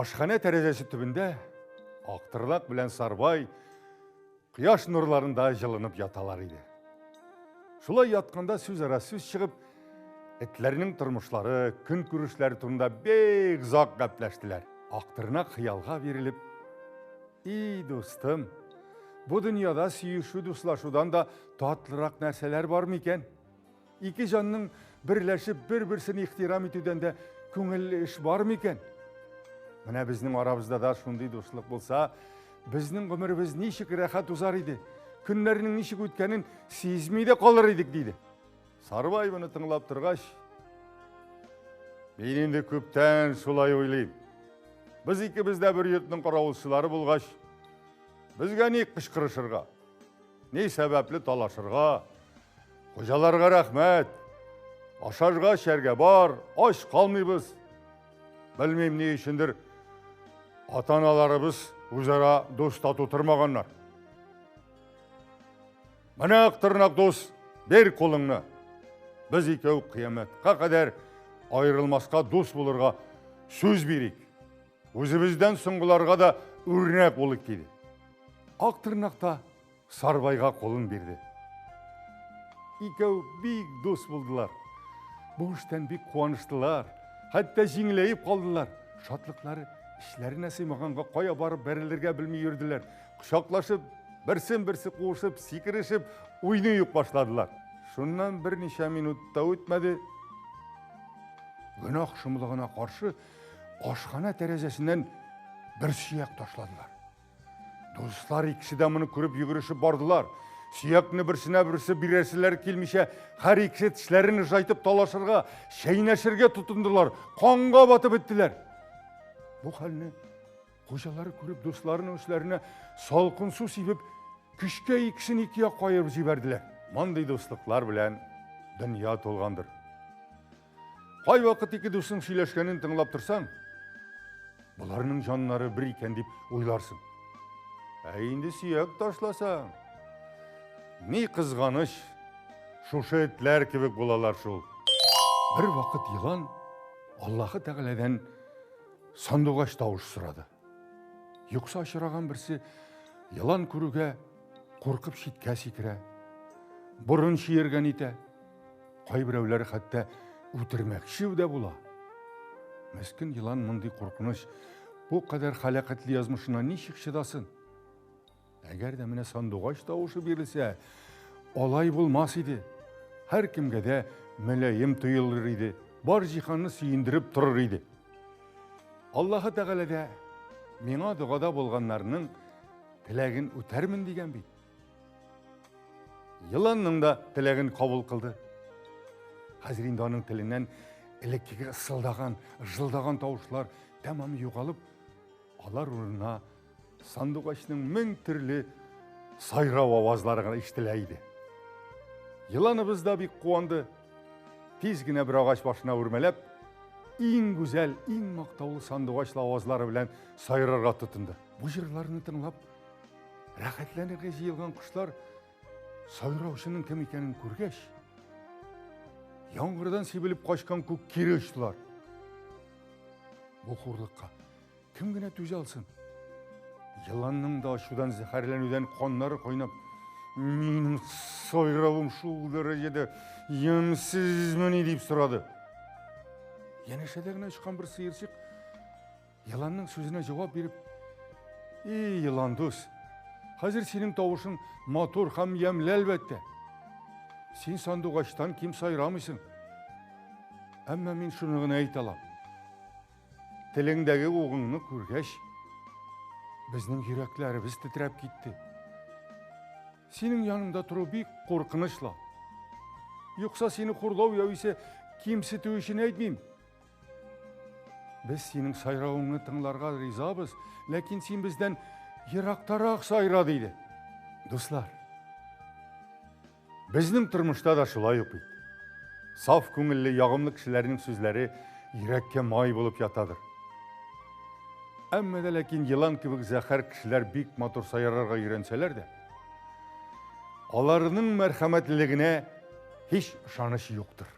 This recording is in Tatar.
Ашханә тәрәзәсе төбендә Актырнак белән Сарбай кояш нурларында җылынып яталар иде. Шулай ятканда сүз ара сүз чыгып, этләрнең тормышлары, көнкүрешләре турында бик озак гәпләштеләр. Актырнак хыялга бирелеп, И, дустым, бу дөньяда сөешү, дуслашудан да татлырак нәрсәләр бар микән? Ике җанның берләшеп, бер-берсен ихтирам итүдән дә күңелле эш бар микән? Менә безнең арабызда да шундый дуслык булса, безнең гомеребез ничек рәхәт узар иде, көннәрнең ничек үткәнен сизми дә калыр идек, диде. Сарбай моны тыңлап торгач, мин инде күптән шулай уйлыйм. Без икебез дә бер йортның каравылчылары булгач, безгә ни кычкырышырга? Ни сәбәпле талашырга? Хуҗаларга рәхмәт. Ашарга, эчәргә бар, ач калмыйбыз. Белмим ни өчендер ата-аналарыбыз үзара дус тату тормаганнар. Менә Актырнак дус, бир кулыңны. Без икәү кыямәткә кадәр аерылмаска дус булырга сүз бирик. Үзебездән соңгыларга да үрнәк булыйк, диде. Актырнак та Сарбайга кулын бирде. Икәү бик дус булдылар. Бу эштән бик куаныштылар. Хәтта җиңеләеп калдылар. Шатлыклары эчләренә сыймаганга кая барып бәрелергә белми йөрделәр. Кочаклашып, берсен-берсе куышып, сикерешеп, уйный ук башладылар. Шуннан берничә минут та үтмәде, гөнаһ шомлыгына каршы ашханә тәрәзәсеннән бер сөяк ташладылар. Дуслар икесе дә моны күреп йөгерешеп бардылар. Сөякне берсенә берсе бирәселәр килмичә, һәр икесе тешләрен ыржайтып талашырга, чәйнәшергә тотындылар, канга батып беттеләр. Бу хәлне хуҗалары күреп, дусларының өсләренә салкын су сибеп, көчкә икесен ике якка аерып җибәрделәр. Мондый дуслыклар белән дөнья тулгандыр. Кайвакыт ике дусның сөйләшкәнен тыңлап торсаң, боларның җаннары бер икән дип уйларсың. Ә инде сөяк ташласаң, ни кызганыч, шушы этләр кебек булалар шул. Бер вакыт елан Аллаһы Тәгаләдән сандугач тавыш сорады. Юкса очраган берсе елан күрүгә куркып читкә сикерә, борын чиергән итә. Кайберәүләр хәтта үтермәкче дә була. Мескен елан мондый куркыныч, бу кадәр халәкәтле язмышына ничек чыдасын? Әгәр дә менә сандугач тавышы бирелсә, алай булмас иде. Һәркемгә дә мөлаем тоелыр иде, бар җиһанны сөендереп торыр иде. Аллаһы Тәгалә дә миңа догада булганнарның теләген үтәрмен дигән бит. Еланның да теләген кабул кылды. Хәзер инде аның теленнән элеккеге ысылдаган, ыжылдаган тавышлар тәмам югалып, алар урынына сандугачның мең төрле сайрау авазлары гына ишетелә иде. Еланыбыз да бик куанды. Тиз генә бер агач башына үрмәләп, иң гүзәл, иң мактаулы сандугачлы авазлары белән сайрарга тотынды. Бу җырларны тыңлап, Рәхәтләнергә җыелган кошлар сайраучының кем икәнен күргәч, яңгырдан сибелеп качкан күк кире очтылар. Бу хурлыкка кем генә түзә алсын? Еланның да ачудан зәһәрләнүдән каннары кайнап, минем сайравым шул дәрәҗәдә ямьсезмени дип сорады. Янәшәдә генә очкан бер сыерчык Еланның сүзенә җавап биреп, И, елан дус, хәзер синең тавышың матур һәм ямьле әлбәттә. Син сандугачтан ким сайрамыйсың. Әмма мин шуны гына әйтә алам. Телеңдәге угыңны күргәч, безнең йөрәкләребез тетрәп китте. Синең яныңда тору бик куркыныч ла. Юкса сине хурлау яисә кимсетү өчен әйтмим. Без синең сайравыңны тыңларга ризабыз, ләкин син бездән ерактарак сайра, диде. Дуслар, безнең тормышта да шулай ук бит. Саф күңелле, ягымлы кешеләрнең сүзләре йөрәккә май булып ятадыр. Әмма дә ләкин елан кебек зәһәр кешеләр бик матур сайрарга өйрәнсәләр дә, аларның мәрхәмәтлелегенә һич ышаныч юктыр.